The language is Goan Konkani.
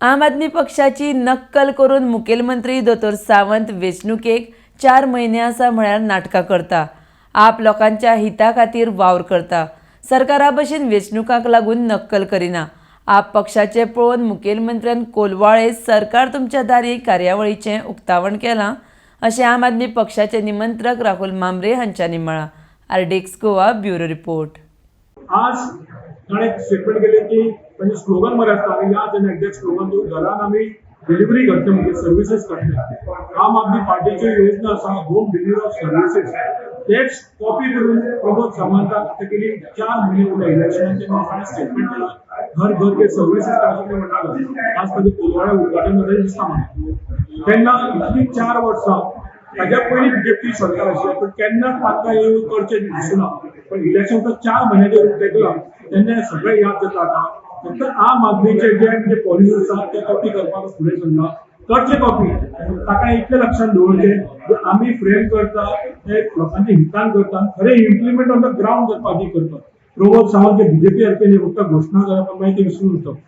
आम आदमी पक्षाची नक्कल करून मुखेलमंत्री दोतोर सावंत वेंचणुकेक 4 म्हयने आसा म्हळ्यार नाटकां करता. आप लोकांच्या हिता खातीर वावर करता. सरकारा भशेन वेंचणुकांक लागून नक्कल करिना. आप पक्षाचे पळोवन मुखेलमंत्र्यान कोलवाळे सरकार तुमच्या दारी कार्यावळीचें उक्तावण केलां, अशें आम आदमी पक्षाचे निमंत्रक राहुल मामरे हांच्यांनी म्हळां. RDX Goa, bureau report. आज ताणें एक स्टेटमेंट केलें की तांचे स्लोगन बरें आसता आनी याद जायना एक्झॅक्ट स्लोगन तो, घरान आमी डिलिव्हरी करता, म्हणजे सर्विसीस करता. आम आदमी पार्टीच्यो योजना आसा होम डिलिव्हरी ऑफ सर्विसीस, तेच कॉपी करून प्रमोद सावंतान आतां केली. 4 म्हयने उरले इलेक्शनाचे, ताणें स्टेटमेंट केलां, घर घर के सर्विसीस काय अशें कितें म्हणटालो. आज ताजें कोलवाळे उद्घाटन जाता दिसता म्हाका. तेन्ना इतलीं 4 वर्सां, ताज्या पयलीं बीजेपी सरकार आशिल्लें, पण केन्नाच तांकां येवन करचें दिसना. पण इलेक्शन फक्त 4 म्हयन्याचेर तेकला तेन्ना सगळें याद जाता. आतां फक्त आम आदमीचे जे जे पॉलिसी आसा ते कॉपी करपाक फुडें सरला. करचे कॉपी, ताका इतलें लक्षात दवरचें, जे आमी फ्रेम करता ते लोकांच्या हितान करता, खरें इम्प्लिमेंट ऑन the ground करपाची करता. प्रमोद सावंत जे बीजेपी सारखे फक्त घोशणा करप, मागीर ते विसरून वता.